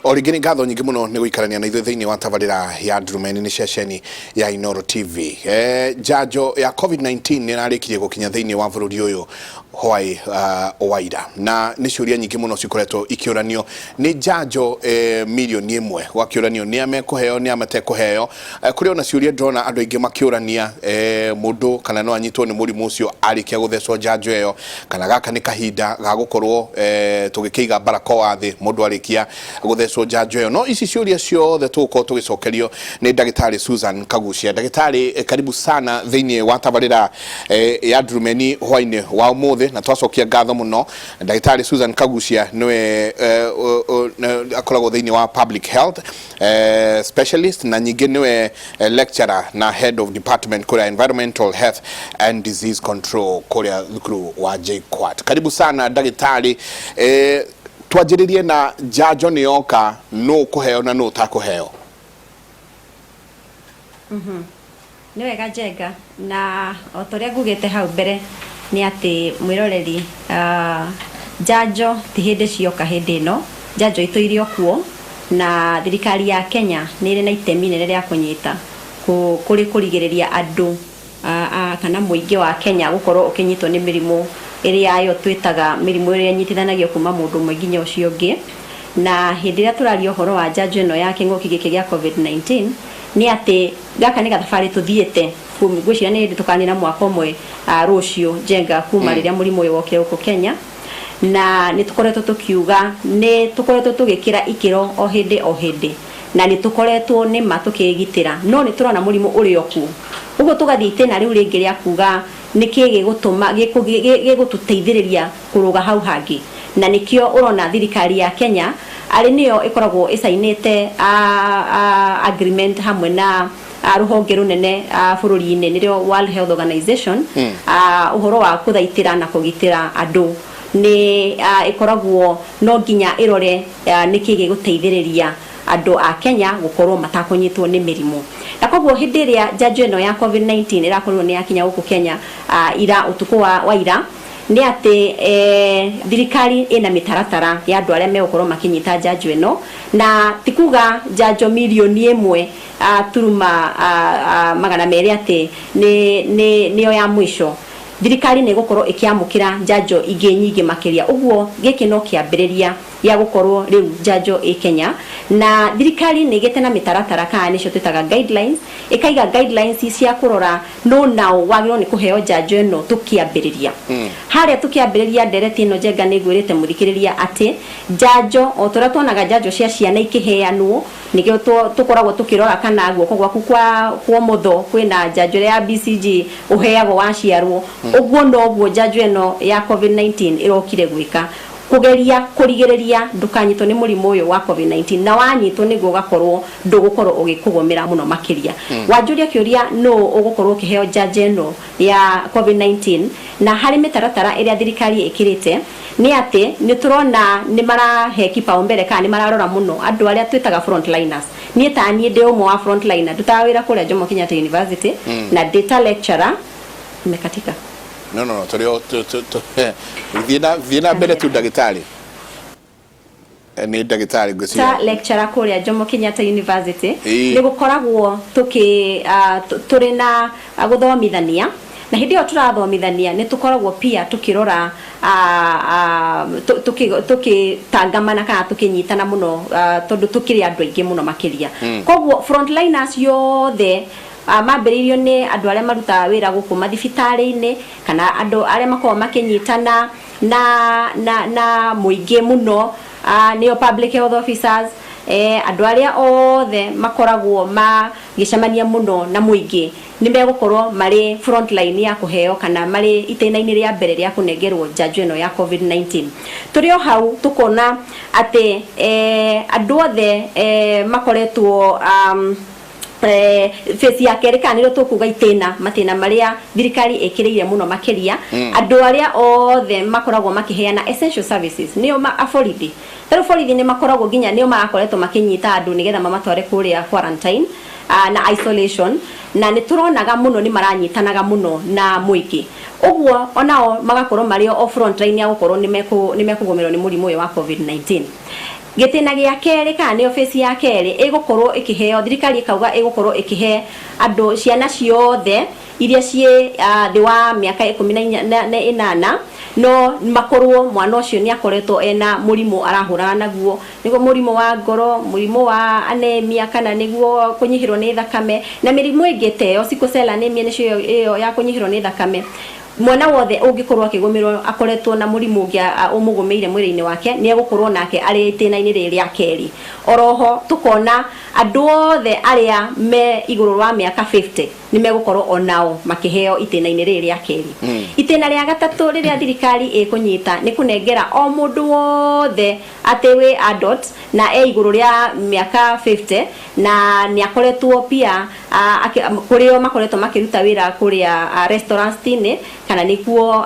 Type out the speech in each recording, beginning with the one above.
O rĩngĩ nĩ ngatho nyingĩ mũno nĩ gũikarania na ithuĩ thĩinĩ wa tabarĩra ya Ndurumeni, nĩ ceceni ya Inooro TV. Njanjo ya COVID-19 nĩ ĩrarĩkirie gũkinya thĩinĩ wa bũrũri ũyũ hwaĩ wa ira, na nĩ ciũria nyingĩ mũno cikoretwo ikĩũranio. Nĩ njanjo mirioni 1, gwakĩũranio nĩ a mekũheo, nĩ a matekũheo. Kũrĩ ona ciũria ndĩrona andũ aingĩ makĩũrania, mũndũ kana no anyitwo nĩ mũrimũ ũcio arĩkia gũthecwo njanjo ĩyo, kana gaka nĩ kahinda ga gũkorwo tũgĩkĩiga barakoa thĩ mũndũ arĩkia gũthecwo njanjo ĩyo. No ici ciũria ciothe tũgũkorwo tũgĩcokerio nĩ ndagĩtarĩ Susan Kagucia. Ndagĩtarĩ, karibu sana thĩinĩ wa tabarĩra ya Ndurumeni hwainĩ wa ũmũthĩ, na twacokia ngatho mũno. Ndagĩtarĩ Susan Kagucia nĩwe akoragwo thĩinĩ wa public health specialist, na ningĩ nĩwe lecturer na head of department kũrĩa environmental health and disease control kũrĩa thukuru wa JKUAT. Karibu sana, ndagĩtarĩ. Twanjĩrĩrie na njanjo nĩ yoka, nũ kũheo na nũ ũtakũheo? Nĩ wega, Njenga, na o ta ũrĩa ngugĩte hau mbere nĩ atĩ mwĩroreri, njanjo ti hĩndĩ cioka, hĩndĩ ĩno njanjo itũire o kuo, na thirikari ya Kenya nĩ ĩrĩ na itemi inene rĩa kũnyita kũrĩ kũrigĩrĩria andũ kana mũingĩ wa Kenya gũkorwo ũkĩnyitwo nĩ mĩrimũ ĩrĩa yo twĩtaga mĩrimũ ĩrĩa ĩnyitithanagio kuma mũndũ ũmwe nginya ũcio ũngĩ. Na hĩndĩ ĩrĩa tũraria ũhoro wa njanjo ĩno ya kĩng'ũki gĩkĩ gĩa COVID-19, nĩ atĩ gaka nĩ gathabarĩ tũthiĩte. Ngwĩciria nĩ hĩndĩ tũkanina mwaka ũmwe rũciũ, Njenga, kuma rĩrĩa mũrimũ ũyũ wokire gũkũ Kenya, na nĩ tũkoretwo tũkiuga nĩ tũkoretwo tũgĩkĩra ikĩro o hĩndĩ o hĩndĩ, na nĩ tũkoretwo nĩma tũkĩgitĩra, no nĩ tũrona mũrimũ ũrĩ o kuo. Ũguo tũgathiĩ itĩna rĩu rĩngĩ rĩa kuga nĩkĩ gĩgũtũma gĩgũtũteithĩrĩria kũrũga hau hangĩ, na nĩkĩo ũrona thirikari ya Kenya arĩ nĩyo ĩkoragwo ĩcainĩte agreement hamwe na rũhonge rũnene bũrũri-inĩ, nĩrĩo World Health Organization, ũhoro wa kũthaitĩra na kũgitĩra andũ. Nĩ ĩkoragwo no nginya ĩrore nĩkĩ gĩgũteithĩrĩria andũ a Kenya gũkorwo matakũnyitwo nĩ mĩrimũ. Na koguo hĩndĩ ĩrĩa njanjo ĩno ya COVID-19 ĩrakorirwo nĩ yakinya gũkũ Kenya ira ũtukũ wa ira, nĩ atĩ thirikari ĩna mĩtaratara ya andũ arĩa megũkorwo makĩnyita njanjo ĩno, na ti kuga njanjo mirioni 1 turuma 200 atĩ nĩ nĩyo ya mũico. Thirikari nĩ ĩgũkorwo ĩkĩamũkĩra njanjo ingĩ nyingĩ makĩria. Ũguo gĩkĩ no kĩambĩrĩria gĩa gũkorwo rĩu njanjo ĩ Kenya, na thirikari nĩ ĩgĩte na mĩtaratara, kana nĩcio twĩtaga guidelines, ĩkaiga guidelines cia kũrora no nao wagĩrĩirwo nĩ kũheo njanjo ĩno. Tũkĩambĩrĩria harĩa, tũkĩambĩrĩria ndereti ĩno, Njenga, nĩ ngwĩrĩte mũthikĩrĩria atĩ njanjo, o ta ũrĩa tuonaga njanjo cia ciana ikĩheanwo, nĩkĩo tũkoragwo tũkĩrora kana guoko gwaku kwa ũmotho kwĩna njanjo ĩrĩa ya BCG ũheagwo waciarwo. Ũguo noguo njanjo ĩno ya COVID-19 ĩrokire gwĩka, kũgeria kũrigĩrĩria ndũkanyitwo nĩ mũrimũ ũyũ wa COVID-19, na wanyitwo nĩguo ũgakorwo ndũgũkorwo ũgĩkũgũmĩra mũno makĩria. Wanjũria kĩũria nũ ũgũkorwo ũkĩheo njanjo ĩno ya COVID-19, na harĩ mĩtaratara ĩrĩa thirikari ĩkĩrĩte nĩ atĩ nĩ tũrona nĩ marahe kipaumbele kana nĩ mararora mũno andũ arĩa twĩtaga frontliners. Niĩ ta niĩ ndĩ ũmwe wa frontliner, ndutaga wĩra kũrĩa Jomo Kenyatta University na ndĩ ta lecturer. Imekatika? No, tũrĩ o thiĩ na mbere tu, ndagĩtarĩ. Nĩ ndagĩtarĩ ngwĩciria. Ta lecturer kũrĩa Jomo Kenyatta University, nĩ gũkoragwo tũkĩ tũrĩ na gũthomithania, na hĩndĩ ĩyo tũrathomithania nĩ tũkoragwo pia tũkĩrora tũkĩtangamana kana tũkĩnyitana mũno, tondũ tũkĩrĩ andũ aingĩ mũno makĩria. Koguo frontliners yothe mambĩrĩirio nĩ andũ arĩa marutaga wĩra gũkũ mathibitarĩ-inĩ, kana andũ arĩa makoragwo makĩnyitana na mũingĩ mũno, nĩo public health officers, andũ arĩa othe makoragwo magĩcemania mũno na mũingĩ nĩ megũkorwo marĩ frontline ya kũheo kana marĩ itĩna-inĩ rĩa mbere rĩa kũnengerwo njanjo ĩno ya COVID-19. Tũrĩ o hau tũkona atĩ andũ othe makoretwo phase ya kerĩ, kana nĩrĩo tũkuga itĩna, matĩna marĩa thirikari ĩkĩrĩire mũno makĩria, andũ arĩa othe makoragwo makĩheana essential services, nĩo aborithi. Tarĩu borithi nĩ makoragwo nginya nĩo marakoretwo makĩnyita andũ nĩgetha mamatware kũrĩa quarantine na isolation, na nĩ tũronaga mũno nĩ maranyitanaga mũno na mũingĩ. Ũguo onao magakorwo marĩ o front line ya gũkorwo nĩ mekũgũmĩrwo nĩ mũrimũ ũyũ wa COVID-19. Gĩtĩna gĩa kerĩ kana nĩyo phase ya kerĩ ĩgũkorwo ĩkĩheo, thirikari ĩkauga ĩgũkorwo ĩkĩhe andũ ciana ciothe iria ciĩ thĩ wa mĩaka ikũmi na inya, na, na ĩnana, no makorwo mwana ũcio nĩ akoretwo ena mũrimũ arahũrana naguo, nĩguo mũrimũ wa ngoro, mũrimũ wa anemia kana nĩguo kũnyihĩrwo nĩ thakame, na mĩrimũ ĩngĩ ta ĩyo, sickle cell anemia nĩcio ĩyo ya kũnyihĩrwo nĩ thakame. Mwana wothe ũngĩkorwo akĩgũmĩrwo akoretwo na mũrimũ ũngĩ ũmũgũmĩire mwĩrĩ-inĩ wake, nĩ egũkorwo nake arĩ itĩna-inĩ rĩrĩ rĩa kerĩ. Oroho tũkona andũ othe arĩa me igũrũ wa mĩaka 50 nĩ megũkorwo onao makĩheo itĩna-inĩ rĩrĩ rĩa kerĩ. Itĩna rĩa gatatũ rĩrĩa thirikari ĩkũnyita nĩ kũnengera o mũndũ wothe atĩ wĩ adult na e igũrũ rĩa mĩaka 50 na nĩ akoretwo pia kũrĩo makoretwo makĩruta wĩra kũrĩa restaurants-inĩ kana nĩkuo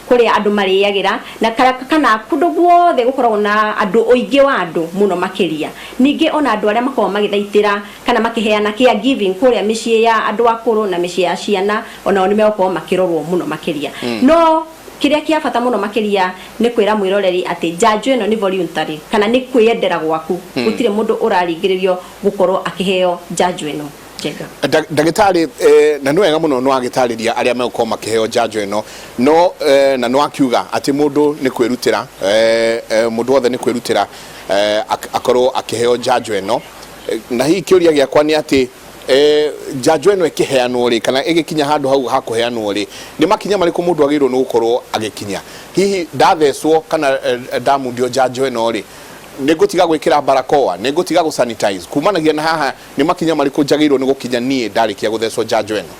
kũrĩa andũ marĩagĩra na kana kũndũ guothe gũkoragwo na andũ ũingĩ wa andũ mũno makĩria. Ningĩ ona andũ arĩa makoragwo magĩthaitĩra kana makĩheana care giving kũrĩa mĩciĩ ya andũ akũrũ na mĩciĩ ya ciana, onao nĩ megũkorwo makĩrorwo mũno makĩria. No kĩrĩa kĩa bata mũno makĩria nĩ kwĩra mwĩroreri atĩ njanjo ĩno nĩ voluntary kana nĩ kwĩyendera gwaku, gũtirĩ mũndũ ũraringĩrĩrio gũkorwo akĩheo njanjo ĩno. Njenga. Ndagĩtarĩ, na nĩ wega mũno nĩ wagĩtarĩria arĩa megũkorwo makĩheo njanjo ĩno, no na nĩ wakiuga atĩ mũndũ nĩ kwĩrutĩra, mũndũ wothe nĩ kwĩrutĩra akorwo akĩheo njanjo ĩno. Na hihi kĩũria gĩakwa nĩ atĩ njanjo ĩno ĩkĩheanwo rĩ, kana ĩgĩkinya handũ hau ha kũheanwo rĩ, nĩ makinya marĩkũ mũndũ agĩrĩirwo nĩ gũkorwo agĩkinya? Hihi ndathecwo kana ndamundio njanjo ĩno rĩ, nĩ ngũtiga gwĩkĩra barakoa, nĩ ngũtiga gũ sanitize? Kumanagia na haha nĩ makinya marĩkũ njagĩrĩirwo nĩ gũkinya niĩ ndarĩkia gũthecwo njanjo ĩno?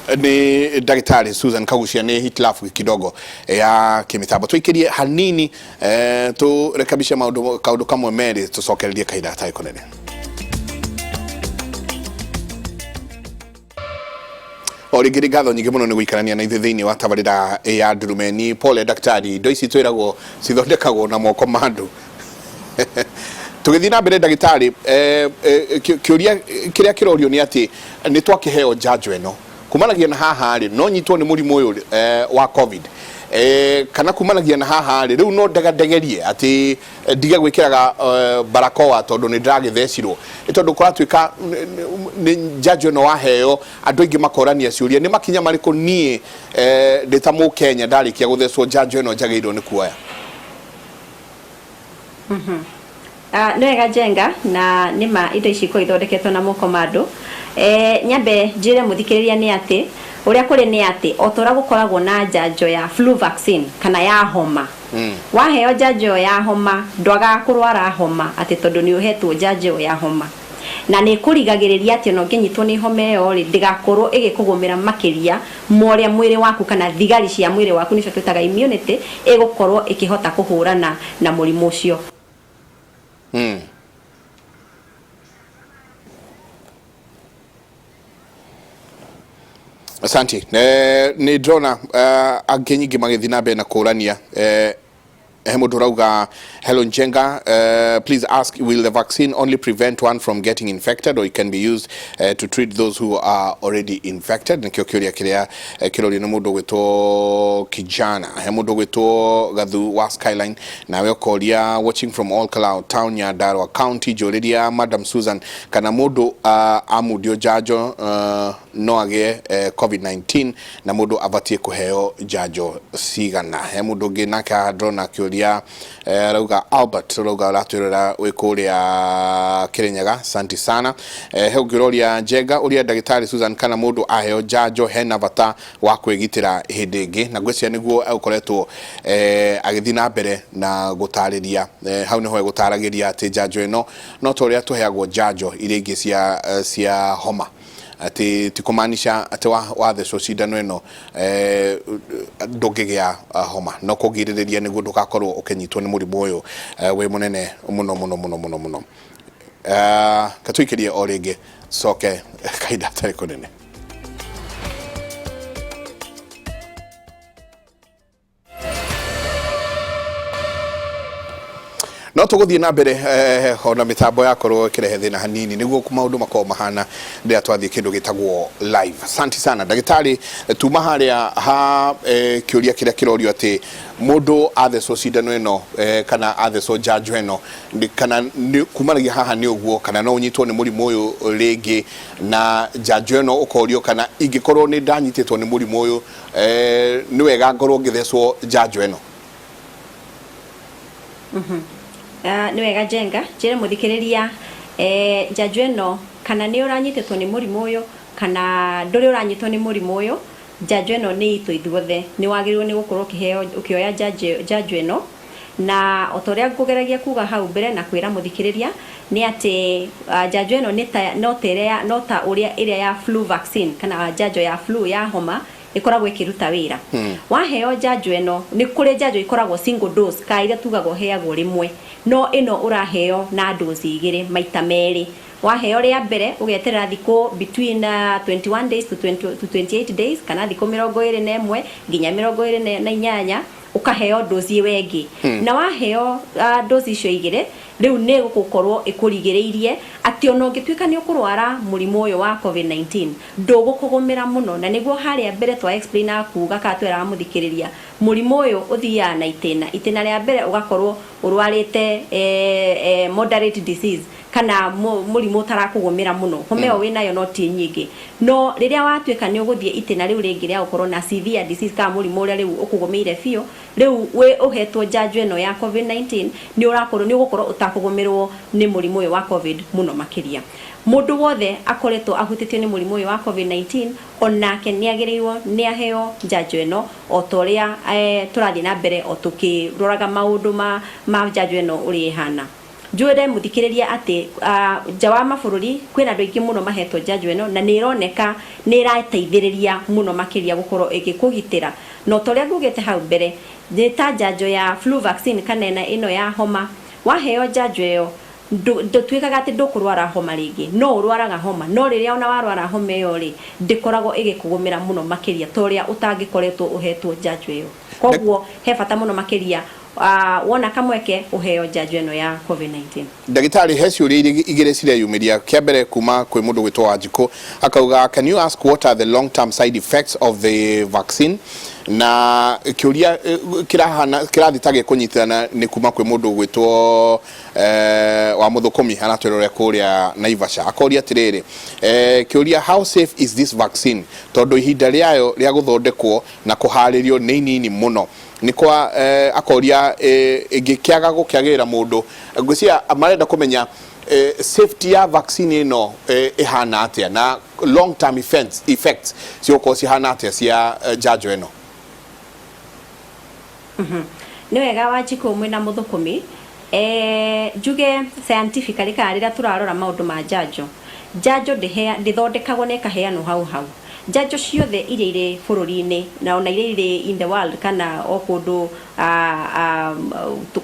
Nĩ ndagĩtarĩ Susan Kagucia, nĩ hitilafu kidogo ya kĩmĩtambo, tũikĩrie hanini tũrekebishe maũndũ kaũndũ kamwe merĩ, tũcokererie kahinda gatarĩ kũnene. O rĩngĩ nĩ ngatho nyingĩ mũno nĩ gũikarania na ithuĩ thĩinĩ wa tabarĩra ya Ndurumeni. Pole daktari, indo ici twĩragwo cithondekagwo na moko ma andũ. Tũgĩthiĩ na mbere ndagĩtarĩ, kĩũria kĩrĩa kĩrorio nĩ atĩ nĩ twakĩheo njanjo ĩno, kumanagia na haha rĩ, no nyitwo nĩ mũrimũ ũyũ wa COVID, kana kumanagia na haha rĩ, rĩu no ndegandegerie atĩ ndige gwĩkĩraga barakoa tondũ nĩ ndĩragĩthecirwo? Nĩ tondũ kũratuĩka nĩ njanjo ĩno waheo, andũ aingĩ makorania ciũria, nĩ makinya marĩkũ niĩ ndĩ ta mũkenya ndarĩkia gũthecwo njanjo ĩno njagĩrĩirwo nĩ kuoya? Nĩ wega Njenga, na nĩ ma indo ici ikoragwo ithondeketwo na moko ma andũ. Nyambe njĩre mũthikĩrĩria nĩ atĩ ũrĩa kũrĩ nĩ atĩ o ta ũrĩa gũkoragwo na njanjo ya flu vaccine kana ya homa, waheo njanjo ĩyo ya homa ndwagaga kũrwara homa atĩ tondũ nĩ ũhetwo njanjo ĩyo ya homa. Na nĩ ĩkũrigagĩrĩria atĩ ona ũngĩnyitwo nĩ homa ĩyo rĩ, ndĩgakorwo ĩgĩkũgũmĩra makĩria ma ũrĩa mwĩrĩ waku kana thigari cia mwĩrĩ waku nĩcio twĩtaga immunity ĩgũkorwo ĩkĩhota kũhũrana na mũrimũ ũcio. Asante. Nĩ ndĩrona angĩ nyingĩ magĩthiĩ na mbere na kũrania. He mũndũ ũrauga, "Hello Njenga, please ask, will the vaccine only prevent one from getting infected or it can be used to treat those who are already infected?" Nĩkĩo kĩũria kĩrĩa kĩrorio nĩ mũndũ ũgwĩtwo Kijana. He mũndũ ũgwĩtwo Gathu wa Skyline, nawe ũkoria, "Watching from All Kalau Town, Nyandarua County, njũrĩria Madam Susan kana mũndũ amundio njanjo no agĩe COVID-19, na mũndũ abatiĩ kũheo njanjo cigana?" He mũndũ ũngĩ nake haha ndĩrona akĩũria, arauga Albert, ũrauga ũratwĩrora wĩ kũrĩa Kĩrĩnyaga, asante sana. He ũngĩ ũroria, "Njenga, ũria ndagĩtarĩ Susan kana mũndũ aheo njanjo hena bata wa kwĩgitĩra hĩndĩ ĩngĩ?" Na ngwĩciria nĩguo egũkoretwo agĩthiĩ na mbere na gũtarĩria hau nĩho egũtaragĩria atĩ njanjo ĩno no ta ũrĩa tũheagwo njanjo iria ingĩ cia homa, atĩ ti kũmaanisha atĩ wathecwo cindano ĩno ndũngĩgĩa homa, no kũgirĩrĩria nĩguo ndũgakorwo ũkĩnyitwo nĩ mũrimũ ũyũ wĩ mũnene mũno mũno mũno mũno mũno. Katũikĩrie o rĩngĩ coke kahinda gatarĩ kũnene. No tũgũthiĩ na mbere ona mĩtambo yakorwo ĩkĩrehe thĩna hanini nĩguo maũndũ makorwo mahana rĩrĩa twathiĩ kĩndũ gĩtagwo live. Asante sana ndagĩtarĩ. Tuma harĩa ha kĩũria kĩrĩa kĩrorio atĩ mũndũ athecwo cindano ĩno kana athecwo njanjo ĩno kana kumanagia haha nĩ ũguo kana no ũnyitwo nĩ mũrimũ ũyũ rĩngĩ, na njanjo ĩno ũkorio kana ingĩkorwo nĩ ndanyitĩtwo nĩ mũrimũ ũyũ nĩ wega ngorwo ngĩthecwo njanjo ĩno. Nĩ wega Njenga, njĩre mũthikĩrĩria njanjo ĩno, kana nĩ ũranyitĩtwo nĩ mũrimũ ũyũ kana ndũrĩ ũranyitwo nĩ mũrimũ ũyũ, njanjo ĩno nĩ itũ ithuothe. Nĩ wagĩrĩirwo nĩ gũkorwo ũkĩheo, ũkĩoya njanjo ĩno. Na o ta ũrĩa ngũgeragia kuga hau mbere na kwĩra mũthikĩrĩria nĩ atĩ njanjo ĩno nĩ ta no ta ĩrĩa no ta ũrĩa ĩrĩa ya flu vaccine kana njanjo ya flu ya homa ĩkoragwo ĩkĩruta wĩra. Waheo njanjo ĩno, nĩ kũrĩ njanjo ikoragwo single dose ka iria tugaga ũheagwo rĩmwe, no ĩno ũraheo na dose igĩrĩ, maita merĩ. Waheo rĩa mbere ũgeterera thikũ between 21 days to 20, to 28 days kana thikũ 21 nginya 28, ũkaheo dozi ĩyo ĩngĩ. Na waheo dozi icio igĩrĩ, rĩu nĩ gũkorwo ĩkũrigĩrĩirie atĩ ona ũngĩtuĩka nĩ ũkũrwara mũrimũ ũyũ wa COVID-19, ndũgũkũgũmĩra mũno. Na nĩguo harĩa mbere twa explain kuga kana tweraga mũthikĩrĩria, mũrimũ ũyũ ũthiaga na itĩna. Itĩna rĩa mbere ũgakorwo ũrwarĩte moderate disease kana mũrimũ ũtarakũgũmĩra mũno, homa ĩyo wĩnayo no ti nyingĩ. No rĩrĩa watuĩka nĩ ũgũthiĩ itĩna rĩu rĩngĩ rĩa gũkorwo na severe disease kana mũrimũ ũrĩa rĩu ũkũgũmĩire biũ, rĩu wĩ ũhetwo njanjo ĩno ya COVID-19, nĩ ũrakorwo nĩ ũgũkorwo ũtakũgũmĩrwo nĩ mũrimũ ũyũ wa COVID mũno makĩria. Mũndũ wothe akoretwo ahutĩtio nĩ mũrimũ ũyũ wa COVID-19 onake nĩ agĩrĩirwo nĩ aheo njanjo ĩno, o ta ũrĩa tũrathiĩ na mbere o tũkĩroraga maũndũ ma njanjo ĩno ũrĩa ĩhana. Njũre mũthikĩrĩria atĩ nja wa mabũrũri kwĩna andũ aingĩ mũno mahetwo njanjo ĩno, na nĩ ĩroneka nĩ ĩrateithĩrĩria mũno makĩria gũkorwo ĩgĩkũgitĩra. Na ta ũrĩa ngugĩte hau mbere, nĩ ta njanjo ya flu vaccine kana ĩno ya homa. Waheo njanjo ĩyo, ndũtuĩkaga atĩ ndũkũrwara homa rĩngĩ. No ũrwaraga homa, no rĩrĩa ona warwara homa ĩyo rĩ, ndĩkoragwo ĩgĩkũgũmĩra mũno makĩria ta ũrĩa ũtangĩkoretwo ũhetwo njanjo ĩyo. Koguo he bata mũno makĩria wona kamweke ũheo njanjo ĩno ya COVID-19. Ndagĩtarĩ, he ciũria igĩrĩ cireyumĩria. Kĩa mbere kuma kwĩ mũndũ gwĩtwo Wanjikũ, akauga, "Can you ask what are the long term side effects of the vaccine?" Na kĩũria kĩrahana kĩrathiĩ ta gĩkũnyitana nĩ kuma kwĩ mũndũ gwĩtwo wa mũthũkũmi, aratwĩrore kũrĩa Naivasha, akoria atĩrĩrĩ, kĩũria, "How safe is this vaccine, tondũ ihinda rĩayo rĩa gũthondekwo na kũharĩrio nĩ inini mũno?" Nĩ kwa akoria ĩngĩkĩaga gũkĩagĩrĩra mũndũ. Ngwĩciria marenda kũmenya safety ya vaccine ĩno ĩhana atĩa na long term effects cigũkorwo cihana atĩa cia njanjo ĩno. Nĩ wega Wanjikũ mwĩna mũthũkũmi. Njuge scientifically kana rĩrĩa tũrarora maũndũ ma njanjo, njanjo ndĩthondekagwo na ĩkaheanwo hau hau. Njanjo ciothe iria irĩ bũrũri-inĩ na ona iria irĩ in the world kana o kũndũ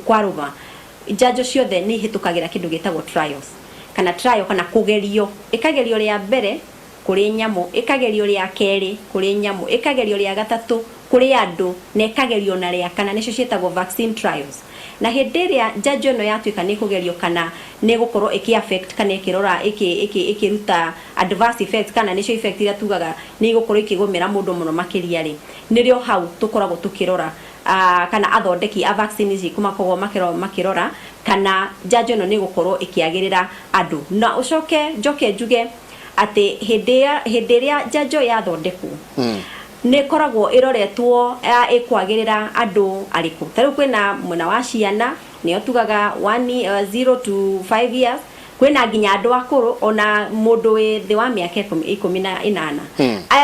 kwarũma, njanjo ciothe nĩ ihĩtũkagĩra kĩndũ gĩtagwo trials kana trial kana kũgerio. Ĩkagerio rĩa mbere kũrĩ nyamũ, ĩkagerio rĩa kerĩ kũrĩ nyamũ, ĩkagerio rĩa gatatũ kũrĩ andũ, na ĩkagerio na rĩa kana, nĩcio ciĩtagwo vaccine trials. Na hĩndĩ ĩrĩa njanjo ĩno yatuĩka nĩ ĩkũgerio kana nĩ ĩgũkorwo ĩkĩ affect kana ĩkĩrora ĩkĩruta adverse effects kana nĩcio effect iria tugaga nĩ igũkorwo ikĩgũmĩra mũndũ mũno makĩria rĩ, nĩrĩo hau tũkoragwo tũkĩrora kana athondeki a vaccine ici makoragwo makĩrora kana njanjo ĩno nĩ ĩgũkorwo ĩkĩagĩrĩra andũ. Na ũcoke njoke njuge atĩ hĩndĩ ĩrĩa njanjo yathondekwo, nĩ ĩkoragwo ĩroretwo ĩkwagĩrĩra andũ arĩkũ. Ta rĩu kwĩna mwena wa ciana, nĩyo tugaga 0 to 5 years, kwĩna nginya andũ akũrũ, ona mũndũ wĩ thĩ wa mĩaka 18.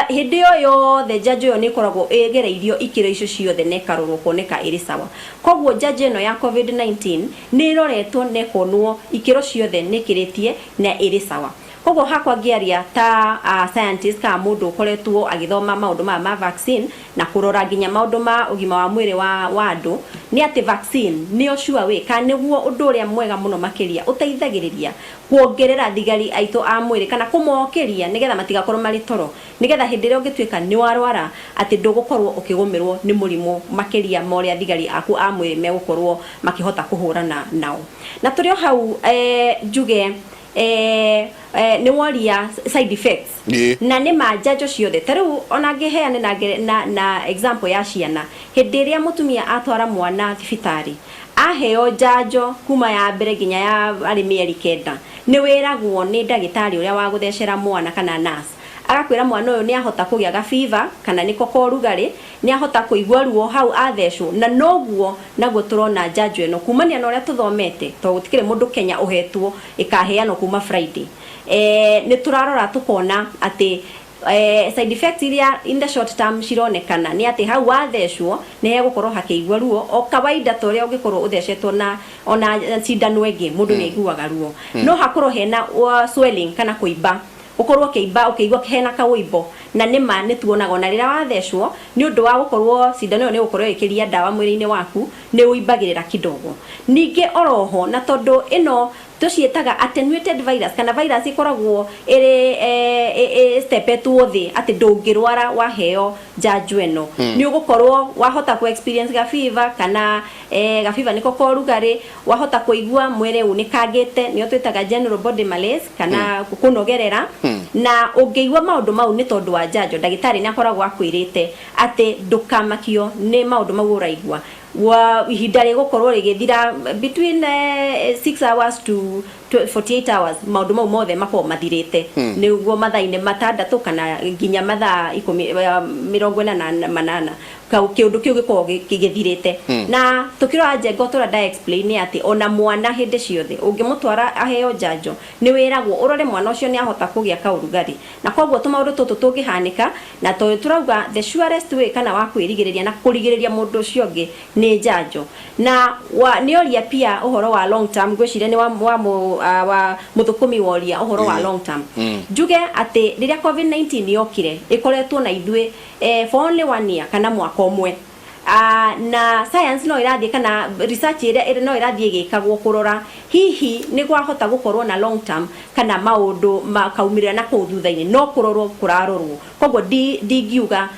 Hĩndĩ ĩyo yothe njanjo ĩyo nĩ ĩkoragwo ĩgereirio ikĩro icio ciothe na ĩkarorwo kuoneka ĩrĩ sawa. Koguo njanjo ĩno ya COVID-19 nĩ ĩroretwo na ĩkonwo ikĩro ciothe nĩ ĩkĩrĩtie na ĩrĩ sawa. Koguo hakwa ngĩaria ta scientist kana mũndũ ũkoretwo agĩthoma maũndũ maya ma vaccine na kũrora nginya maũndũ ma ũgima wa mwĩrĩ wa andũ, Nĩ atĩ vaccine nĩyo sure way, kana nĩguo ũndũ ũrĩa mwega mũno makĩria ũteithagĩrĩria kuongerera thigari aitũ a mwĩrĩ kana kũmokĩria nĩgetha matigakorwo marĩ toro, nĩgetha hĩndĩ ĩrĩa ũngĩtuĩka nĩ warwara atĩ ndũgũkorwo ũkĩgũmĩrwo nĩ mũrimũ makĩria ma ũrĩa thigari aku a mwĩrĩ megũkorwo makĩhota kũhũrana nao. Na tũrĩ o hau njuge nĩ woria side effects. Na nĩ ma njanjo ciothe ta rĩu ona ngĩheane na example ya ciana, hĩndĩ ĩrĩa mũtumia atwara mwana thibitarĩ aheo njanjo kuma ya mbere nginya ya arĩ mĩeri 9, nĩ wĩragwo nĩ ndagĩtarĩ ũrĩa wa gũthecera mwana kana nurse, agakwĩra mwana ũyũ nĩ ahota kũgĩa ga fever kana nĩko ka ũrugarĩ, nĩ ahota kũigua ruo hau athecwo. Na noguo naguo tũrona njanjo ĩno kumania na ũrĩa tũthomete, tondũ gũtikĩrĩ mũndũ Kenya ũhetwo, ĩkaheanwo kuma Friday, nĩ tũrarora tũkona atĩ side effects iria in the short term cironekana nĩ atĩ hau wathecwo nĩ hegũkorwo hakĩigua ruo o kawaida ta ũrĩa ũngĩkorwo ũthecetwo na ona cindano ĩngĩ, mũndũ nĩ aiguaga ruo. No hakorwo hena swelling kana kũimba, ũkorwo ũkĩimba, ũkĩigua hena kaũimbo. Na nĩma nĩ tuonaga ona rĩrĩa wathecwo, nĩ ũndũ wa gũkorwo cindano ĩyo nĩ gũkorwo ĩkĩria ndawa mwĩrĩ-inĩ waku, nĩ ũimbagĩrĩra kidogo. Ningĩ oroho na tondũ ĩno tũciĩtaga attenuated virus kana virus ĩkoragwo ĩrĩ stepetwo thĩ atĩ ndũngĩrwara waheo njanjo ĩno, nĩ ũgũkorwo wahota ku experience ga fever kana ga fever nĩko ka ũrugarĩ, wahota kũigua mwĩrĩ unĩkangĩte, nĩyo twĩtaga general body malaise kana kũnogerera. Na ũngĩigua maũndũ mau nĩ tondũ wa njanjo, ndagĩtarĩ nĩ akoragwo akwĩrĩte atĩ ndũkamakio nĩ maũndũ mau ũraigua, wa ihinda rĩgũkorwo rĩgĩthira between 6 hours to 48 hours, maũndũ mau mothe makorwo mathirĩte, nĩguo mathaa-inĩ 6 kana nginya mathaa 10, 48, kĩũndũ kĩu gĩkoragwo gĩthirĩte. Na tũkĩrora njengo tũrĩa nda explain nĩ atĩ ona mwana hĩndĩ ciothe ũngĩmũtwara aheo njanjo, nĩ wĩragwo ũrore mwana ũcio nĩ ahota kũgĩa kaũrugarĩ. Na koguo tũmaũndũ tũtũ tũngĩhanĩka, na tondũ tũrauga the surest way kana wa kwĩrigĩrĩria na kũrigĩrĩria mũndũ ũcio ũngĩ nĩ njanjo. Na nĩ oria pia ũhoro wa long term, ngwĩciria nĩ wa mũthũkũmi woria ũhoro wa long term. Njuge atĩ rĩrĩa COVID-19 yokire, ĩkoretwo na ithuĩ for only one year kana mwaka 1. Na science no ĩrathiĩ kana research ĩrĩa no ĩrathiĩ ĩgĩkagwo kũrora hihi nĩ gwahota gũkorwo na long term kana maũndũ makaumĩrĩra na kũu thutha-inĩ, no kũrorwo kũrarorwo. Koguo ndingiuga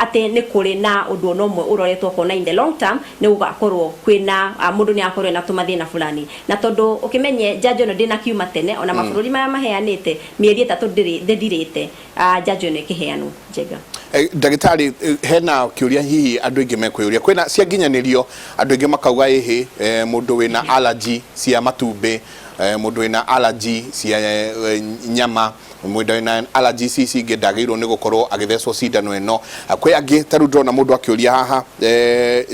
atĩ nĩ kũrĩ na ũndũ ona ũmwe ũroretwo kuona in the long term nĩ gũgakorwo kwĩna mũndũ nĩ akorwo na tũmathĩna fulani. Na tondũ ũkĩmenye njanjo ĩno ndĩnakiuma tene, ona mabũrũri marĩa maheanĩte mĩeri 3 ndĩthirĩte njanjo ĩno ĩkĩheanwo, Njega. Ndagĩtarĩ, hena kĩũria hihi andũ aingĩ mekwĩyũria. Kwĩna cianginyanĩrio andũ aingĩ makauga ĩhĩ, mũndũ wĩna allergy cia matumbĩ, mũndũ wĩna allergy cia nyama, mũndũ wĩna allergy ici ingĩ ndagĩrĩirwo nĩ gũkorwo agĩthecwo cindano ĩno. Kwĩ angĩ ta rĩu ndĩrona mũndũ akĩũria haha,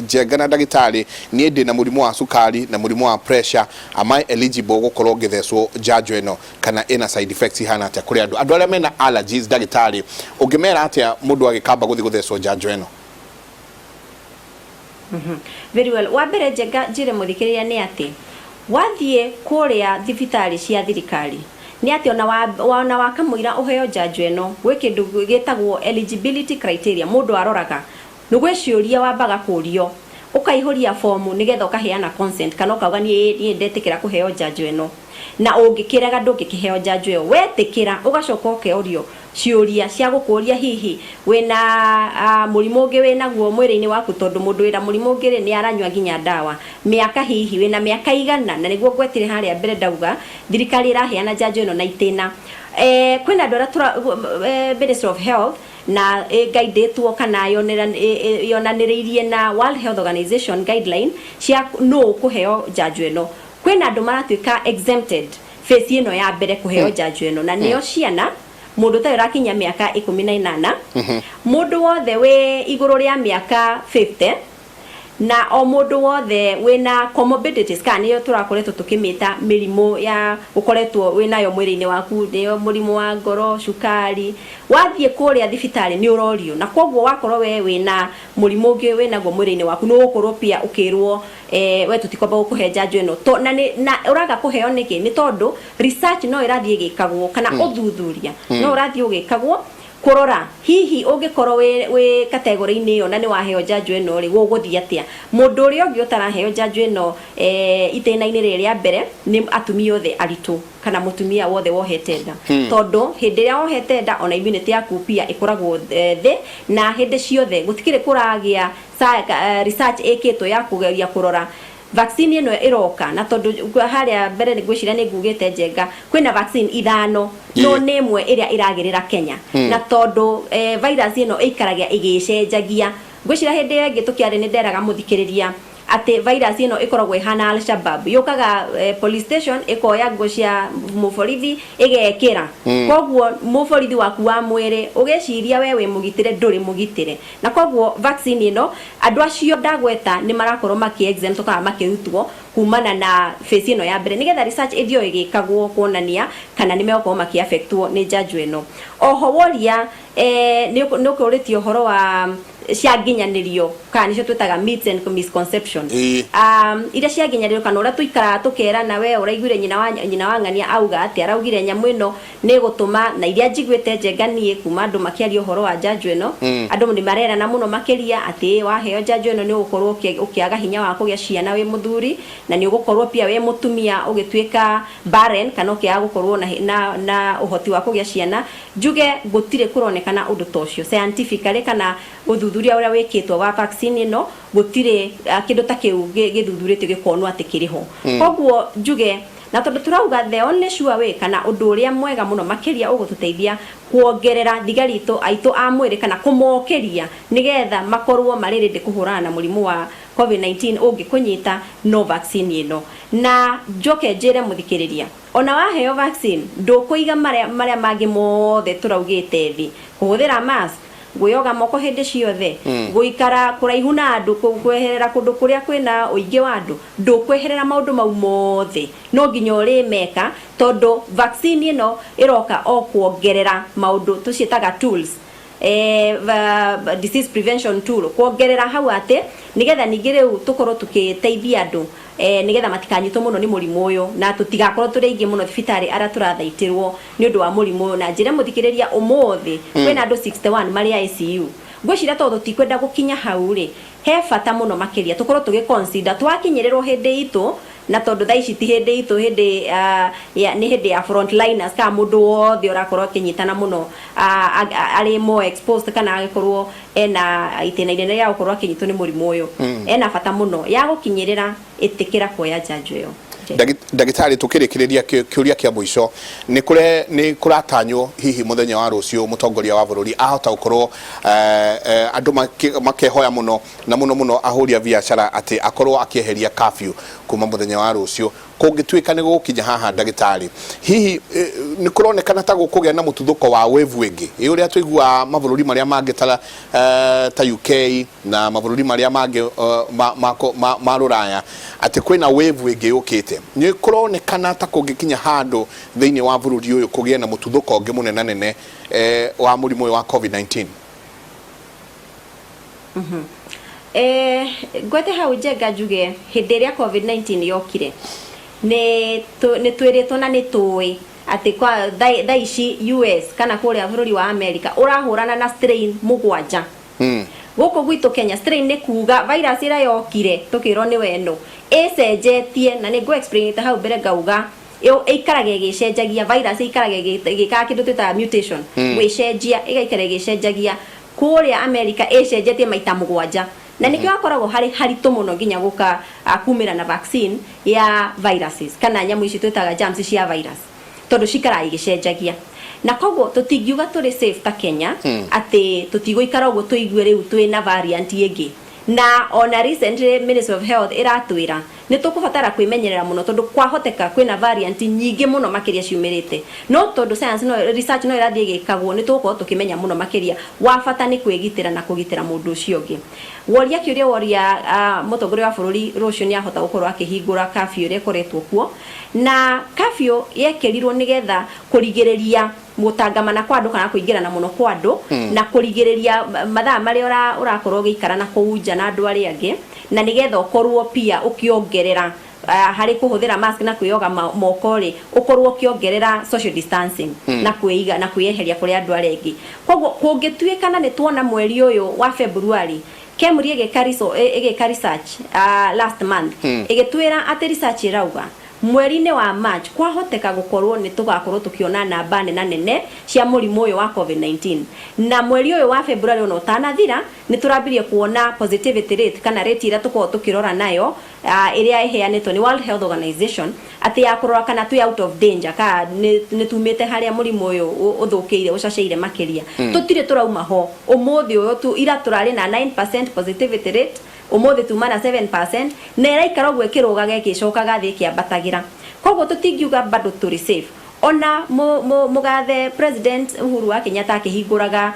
"Njenga na ndagĩtarĩ, niĩ ndĩna mũrimũ wa cukari na mũrimũ wa pressure, am I eligible gũkorwo ngĩthecwo njanjo ĩno, kana ĩna side effects ihana atĩa?" Kũrĩ andũ arĩa mena allergies, ndagĩtarĩ, ũngĩmera atĩa mũndũ agĩkamba gũthiĩ gũthecwo njanjo ĩno? Very well. Wa mbere, Njenga, njĩre mũthikĩrĩria nĩ atĩ wathiĩ kũrĩa thibitarĩ cia thirikari, nĩ atĩ ona wakamũira ũheo njanjo ĩno, gwĩ kĩndũ gĩtagwo eligibility criteria mũndũ aroraga. Nĩ gwĩ ciũria wambaga kũrio, ũkaihũria fomu nĩgetha ũkaheana consent kana ũkauga niĩ ndetĩkĩra kũheo njanjo ĩno. Na ũngĩkĩrega ndũngĩkĩheo njanjo ĩyo. Wetĩkĩra, ũgacoka ũkeũrio ciũria cia gũkũria hihi wĩna mũrimũ ũngĩ wĩnaguo mwĩrĩ-inĩ waku, tondũ mũndũ wĩna mũrimũ ũngĩ rĩ, nĩ aranyua nginya ndawa. Mĩaka, hihi wĩna mĩaka igana? Na nĩguo ngwetire harĩa mbere ndauga thirikari ĩraheana njanjo ĩno na itĩna. Kwĩna andũ arĩa Ministry of Health na ĩgaidĩtwo kana yonanĩrĩirie na World Health Organization guideline cia nũ kũheo njanjo ĩno. Kwĩna andũ maratuĩka exempted phase ĩno ya mbere kũheo njanjo ĩno, na nĩo ciana, mũndũ ũtarĩ ũrakinyia mĩaka 18, mũndũ wothe wĩ igũrũ rĩa mĩaka 50, na o mũndũ wothe wĩna comorbidities, kana nĩyo tũrakoretwo tũkĩmĩta mĩrimũ ya ũkoretwo wĩnayo mwĩrĩ-inĩ waku, nĩyo mũrimũ wa ngoro, cukari. Wathiĩ kũrĩa thibitarĩ nĩ ũrorio, na koguo wakorwo we wĩna mũrimũ ũngĩ wĩnaguo mwĩrĩ-inĩ waku, nĩ ũgũkorwo pia ũkĩrwo we tũtikwamba gũkũhe njanjo ĩno. To, na, nĩ, na ũraga kũheo nĩkĩ? Nĩ tondũ research no ĩrathiĩ ĩgĩkagwo kana ũthuthuria no ũrathiĩ ũgĩkagwo. Kũrora hihi ũngĩkorwo wĩ category-inĩ ĩyo na nĩ waheo njanjo ĩno rĩ, gũgũthiĩ atĩa. Mũndũ ũrĩa ũngĩ ũtaraheo njanjo ĩno itĩna-inĩ rĩrĩ rĩa mbere nĩ atumia othe aritũ kana mũtumia wothe wohete nda, tondũ hĩndĩ ĩrĩa wohete nda ona immunity yaku pia ĩkoragwo thĩ, na hĩndĩ ciothe gũtikĩrĩ kũragĩa research ĩkĩtwo ya kũgeria kũrora vaccine ĩno ĩroka. Na tondũ harĩa mbere nĩ ngwĩciria nĩ ngugĩte, Njenga, kwĩna vaccine ithano, no nĩ ĩmwe ĩrĩa ĩragĩrĩra Kenya, na tondũ virus ĩno ĩikaragia ĩgĩcenjagia, ngwĩciria hĩndĩ ĩyo ĩngĩ tũkĩarĩ nĩ nderaga mũthikĩrĩria atĩ virus ĩno ĩkoragwo ĩhana Al-Shabaab, yũkaga police station ĩkoya nguo cia mũborithi ĩgekĩra. Koguo mũborithi waku wa mwĩrĩ ũgĩciria we wĩ mũgitĩre, ndũrĩ mũgitĩre. Na koguo vaccine ĩno, andũ acio ndagweta nĩ marakorwo makĩ exempt kana makĩrutwo kumana na phase ĩno ya mbere, nĩgetha research ĩthiĩ o ĩgĩkagwo kuonania kana nĩ megũkorwo makĩ affectwo nĩ njanjo ĩno. Oho woria nĩ ũkũrĩtie ũhoro wa cia nginyanĩrio, kana nĩcio twĩtaga myths and misconception, iria cia nginyanĩrio kana ũrĩa tũikaraga tũkerana, we ũraiguire nyina wa ng'ania auga atĩ araugire nyamũ ĩno nĩ ĩgũtũma. Na iria njiguĩte, Njenga, niĩ kuma andũ makĩaria ũhoro wa njanjo ĩno, andũ nĩ marerana mũno makĩria atĩ waheo njanjo ĩno nĩ ũgũkorwo ũkĩaga hinya wa kũgĩa ciana wĩ mũthuri, na nĩ ũgũkorwo pia wĩ mũtumia ũgĩtuĩka barren kana ũkĩaga gũkorwo na ũhoti wa kũgĩa ciana. Njuge gũtirĩ kũronekana ũndũ ta ũcio scientifically, kana ũthuthuria ũrĩa wĩkĩtwo wa vaccine ĩno, gũtirĩ kĩndũ ta kĩu gĩthuthurĩtio gĩkonwo atĩ kĩrĩ ho. Koguo njuge, na tondũ tũrauga the only sure way kana ũndũ ũrĩa mwega mũno makĩria ũgũtũteithia kuongerera thigari itũ aitũ a mwĩrĩ kana kũmokĩria nĩgetha makorwo marĩ ready kũhũrana na mũrimũ wa COVID-19 ũngĩkũnyita, no vaccine ĩno. Na njoke njĩre mũthikĩrĩria, ona waheo vaccine ndũkũiga marĩa mangĩ mothe tũraugĩte thĩ: kũhũthĩra mask, gwĩoga moko hĩndĩ ciothe, gũikara kũraihu na andũ, kweherera kũndũ kũrĩa kwĩna ũingĩ wa andũ. Ndũkweherera maũndũ mau mothe, no nginya ũrĩmeka, tondũ vaccine ĩno ĩroka o kuongerera maũndũ tũciĩtaga tools, disease prevention tool, kuongerera hau atĩ nigetha ningĩ rĩu tũkorwo tũgĩteithia andũ nigetha matikanyitwo mũno nĩ mũrimũ ũyũ, na tũtigakorwo tũrĩ aingĩ mũno thibitarĩ arĩa tũrathaitĩrwo nĩ ũndũ wa mũrimũ ũyũ. Na njĩre mũthikĩrĩria, ũmũthĩ kwĩna andũ 61 marĩ ICU. Ngwĩciria tondũ tũtikwenda gũkinya hau rĩ, he bata mũno makĩria tũkorwo tũgĩ consider twakinyĩrĩrwo hĩndĩ itũ, na tondũ thaa ici ti hĩndĩ itũ, hĩndĩ nĩ hĩndĩ ya frontliners kana mũndũ wothe ũrakorwo akĩnyitana mũno, arĩ more exposed kana agĩkorwo ena itĩna inene rĩa gũkorwo akĩnyitwo nĩ mũrimũ ũyũ, ena bata mũno ya gũkinyĩrĩra. Ĩtĩkĩra kuoya njanjo ĩyo. Ndagĩtarĩ, tũkĩrĩkĩrĩria, kĩũria kĩa mũico nĩ kũre nĩ kũratanywo hihi mũthenya wa rũciũ mũtongoria wa bũrũri ahota gũkorwo andũ makehoya mũno na mũno mũno ahũri a biacara atĩ akorwo akĩeheria curfew kuma mũthenya wa rũciũ. Kũngĩtuĩka nĩ gũgũkinya haha, ndagĩtarĩ, hihi nĩ kũronekana ta gũkũgĩa na mũtuthũko wa wave ĩngĩ ĩ ũrĩa tũiguaga mabũrũri marĩa mangĩ ta UK na mabũrũri marĩa mangĩ ma rũraya atĩ kwĩna wave ĩngĩ yũkĩte? Nĩ kũronekana ta kũngĩkinya handũ thĩinĩ wa bũrũri ũyũ kũgĩe na mũtuthũko ũngĩ mũnenanene wa mũrimũ ũyũ wa COVID-19? Ngwete hau, Njenga, njuge hĩndĩ ĩrĩa COVID-19 yokire nĩ twĩrĩtwo na nĩ tũĩ atĩ kwa thaa ici US kana kũrĩa bũrũri wa America ũrahũrana na strain 7. Gũkũ gwitũ Kenya, strain nĩ kuga virus ĩrĩa yokire tũkĩrwo nĩ weno ĩcenjetie, na nĩ ngũ explain hau mbere ngauga ĩikaraga ĩgĩcenjagia. Virus ĩikaraga ĩgĩkaga kĩndũ twĩtaga mutation, gwĩcenjia, ĩgaikara ĩgĩcenjagia. Kũrĩa America ĩcenjetie maita 7, na nĩkĩo hakoragwo harĩ haritũ mũno nginya gũka kumĩra na vaccine ya viruses kana nyamũ ici twĩtaga germs cia virus, tondũ cikaraga igĩcenjagia. Na koguo tũtingiuga tũrĩ safe ta Kenya atĩ tũtigũikara ũguo tũigue rĩu twĩna variant ĩngĩ. Na ona recently Ministry of Health ĩratwĩra nĩ tũkũbatara kwĩmenyerera mũno, tondũ kwahoteka kwĩna variant nyingĩ mũno makĩria ciumĩrĩte. No tondũ science no research no ĩrathiĩ ĩgĩkagwo, nĩ tũgũkorwo tũkĩmenya mũno makĩria. Wa bata nĩ kwĩgitĩra na kũgitĩra mũndũ ũcio ũngĩ. Woria kĩũria, woria mũtongoria wa bũrũri rũciũ nĩ ahota gũkorwo akĩhingũra curfew ĩrĩa ĩkoretwo kuo. Na curfew yekĩrirwo nĩgetha kũrigĩrĩria gũtangamana kwa andũ kana kũingĩrana mũno kwa andũ, na kũrigĩrĩria mathaa marĩa ũrakorwo ũgĩikara na kũu nja na andũ arĩa angĩ, na nĩgetha ũkorwo pia ũkĩongerera Harĩ kũhũthĩra mask na kwĩyoga moko rĩ, ũkorwo ũkĩongerera social distancing na kwĩiga na kwĩyeheria kũrĩ andũ arĩa angĩ. Koguo kũngĩtuĩkana nĩ tuona mweri ũyũ wa February, KEMRI ĩgĩka research last month, ĩgĩtwĩra atĩ research ĩrauga mweri-inĩ wa March kwahoteka gũkorwo nĩ tũgakorwo tũkĩona namba nena nene cia mũrimũ ũyũ wa COVID-19. Na mweri ũyũ wa February ona ũtanathira, nĩ tũrambirie kuona positivity rate, kana rate ĩrĩa tũkoragwo tũkĩrora nayo, ĩrĩa ĩheanĩtwo nĩ World Health Organization, atĩ ya kũrora kana twĩ out of danger, kana nĩ tumĩte harĩa mũrimũ ũyũ ũthũkĩire, ũcaceire makĩria. Tũtirĩ tũrauma ho. Ũmũthĩ ũyũ tu, ira tũrarĩ na 9% positivity rate, ũmũthĩ tuma na 7%, na ĩraikara ũguo ĩkĩrũgaga, ĩgĩcokaga thĩ, ĩkĩambatagĩra. Koguo tũtingiuga bado tũrĩ safe. Ona mũgathe President Uhuru wa Kenyatta akĩhingũraga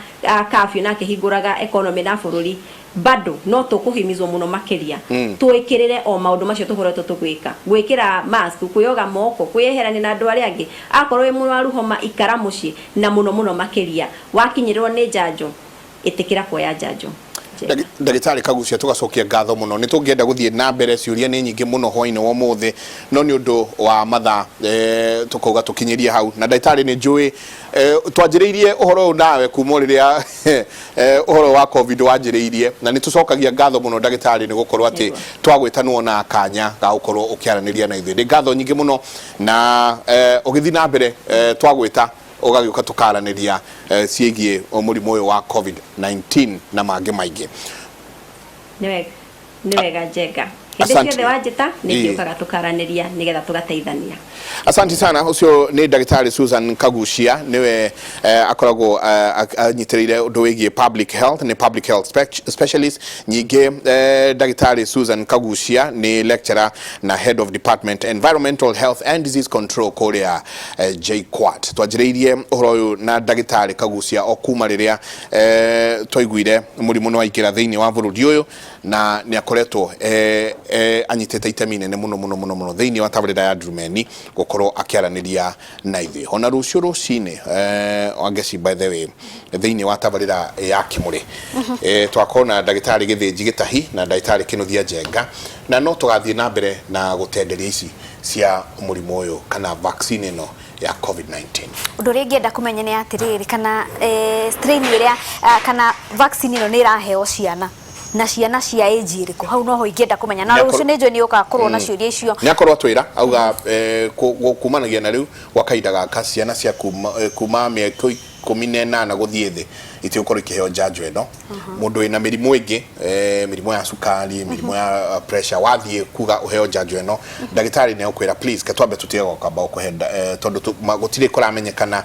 curfew na akĩhingũraga economy na bũrũri, bado no tũkũhimizwo mũno makĩria twĩkĩrĩre o maũndũ macio tũkoretwo tũgwĩka: gwĩkĩra mask, kwĩyoga moko, kwĩyeherania na andũ arĩa angĩ. Akorwo wĩ mũrwaru homa, ikara mũciĩ. Na mũno mũno makĩria, wakinyĩrĩrwo nĩ njanjo, ĩtĩkĩra kuoya njanjo. Njega. Ndagĩtarĩ Kagucia, tũgacokia ngatho mũno. Nĩ tũngĩenda gũthiĩ na mbere, ciũria nĩ nyingĩ mũno hwainĩ wa ũmũthĩ, no nĩ ũndũ wa mathaa tũkauga tũkinyĩrie hau. Na ndagĩtarĩ, nĩ njũĩ twanjĩrĩirie ũhoro ũyũ nawe kuma o rĩrĩa ũhoro wa COVID wanjĩrĩirie, na nĩ tũcokagia ngatho mũno, ndagĩtarĩ, nĩ gũkorwo atĩ twagwĩta nĩwona kanya ga gũkorwo ũkĩaranĩria na ithuĩ. Nĩ ngatho nyingĩ mũno, na ũgĩthiĩ na mbere twagwĩta ũgagĩũka tũkaranĩria ciĩgiĩ mũrimũ ũyũ wa COVID-19 na mangĩ maingĩ. Nĩ wega Njenga. Hĩndĩ Asante. ciothe wanjĩta, nĩ ngĩũkaga tũkaranĩria nĩgetha tũgateithania. Asante sana. Ũcio nĩ ndagĩtarĩ Susan Kagucia, nĩwe akoragwo anyitĩrĩire ũndũ wĩgiĩ public health, nĩ public health specialist. Ningĩ ndagĩtarĩ Susan Kagucia nĩ lecturer na head of department, environmental health and disease control, kũrĩa JKUAT. Twanjĩrĩirie ũhoro ũyũ na ndagĩtarĩ Kagucia o kuma rĩrĩa twaiguire mũrimũ nĩ waingĩra thĩinĩ wa bũrũri ũyũ, na nĩ akoretwo anyitĩte itemi inene mũno mũno mũno mũno thĩinĩ wa tabarĩra ya Ndurumeni gũkorwo akĩaranĩria na ithuĩ. Ona rũciũ rũcinĩ, Wangeci, by the way, thĩinĩ wa tabarĩra ya Kĩmũrĩ twakorwo na ndagĩtarĩ Gĩthĩnji Gĩtahi na ndagĩtarĩ Kĩnuthia Njenga, na no tũgathiĩ na mbere na gũtenderia ici cia mũrimũ ũyũ kana vaccine ĩno ya COVID-19. Ũndũ ũrĩa ingĩenda kũmenya nĩ atĩrĩrĩ, kana strain ĩrĩa kana vaccine ĩno nĩ ĩraheo ciana, na ciana cia age ĩrĩkũ? Hau noho ingĩenda kũmenya. Na rũciũ nĩ njũĩ nĩ ũgakorwo na ciũria icio. Nĩ akorwo atwĩra auga kumanagia na rĩu gwa kahinda gaka, ciana cia kuma mĩaka 18 gũthiĩ thĩ itigũkorwo ikĩheo njanjo ĩno. Mũndũ wĩna mĩrimũ ĩngĩ, mĩrimũ ya cukari, mĩrimũ ya pressure, wathiĩ kuga ũheo njanjo ĩno, ndagĩtarĩ nĩ egũkwĩra, "Please, ke twambe tũtige gũkamba gũkũhe tondũ gũtirĩ kũramenyekana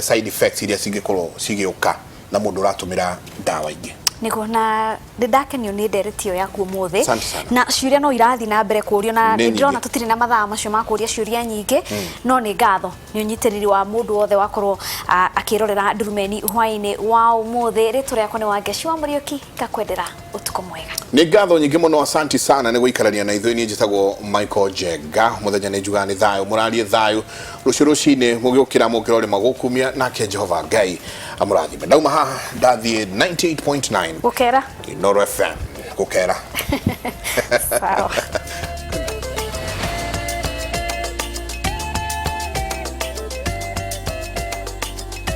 side effects iria cingĩkorwo cigĩũka na mũndũ ũratũmĩra ndawa ingĩ." Nĩguo, na nĩ ndakenio nĩ ndereti ĩyo yaku ũmũthĩ. Asante sana. Na ciũria no irathiĩ na mbere kũũrio, na Nĩ nĩ ndĩrona nyingĩ. tũtirĩ na mathaa macio ma kũũria ciũria nyingĩ, no nĩ ngatho nĩ ũnyitĩrĩri wa mũndũ wothe wakorwo akĩrorera Ndurumeni hwaĩ-inĩ wa ũmũthĩ. Rĩtwa rĩakwa nĩ Wangeci wa Mũriũki, ngakwendera ũtukũ mwega. Nĩ ngatho nyingĩ mũno, asanti sana nĩ gũikarania na ithuĩ. Niĩ njĩtagwo Michael Njenga. Mũthenya nĩ njugaga nĩ thayũ, mũrarie thayũ. Rũciũ rũcinĩ mũgĩũkĩra mũngĩrore magũkumia, nake Jehova Ngai amũrathime. Ndauma haha ndathiĩ 98.9 Gũkera. Inooro FM gũkera. Sawa.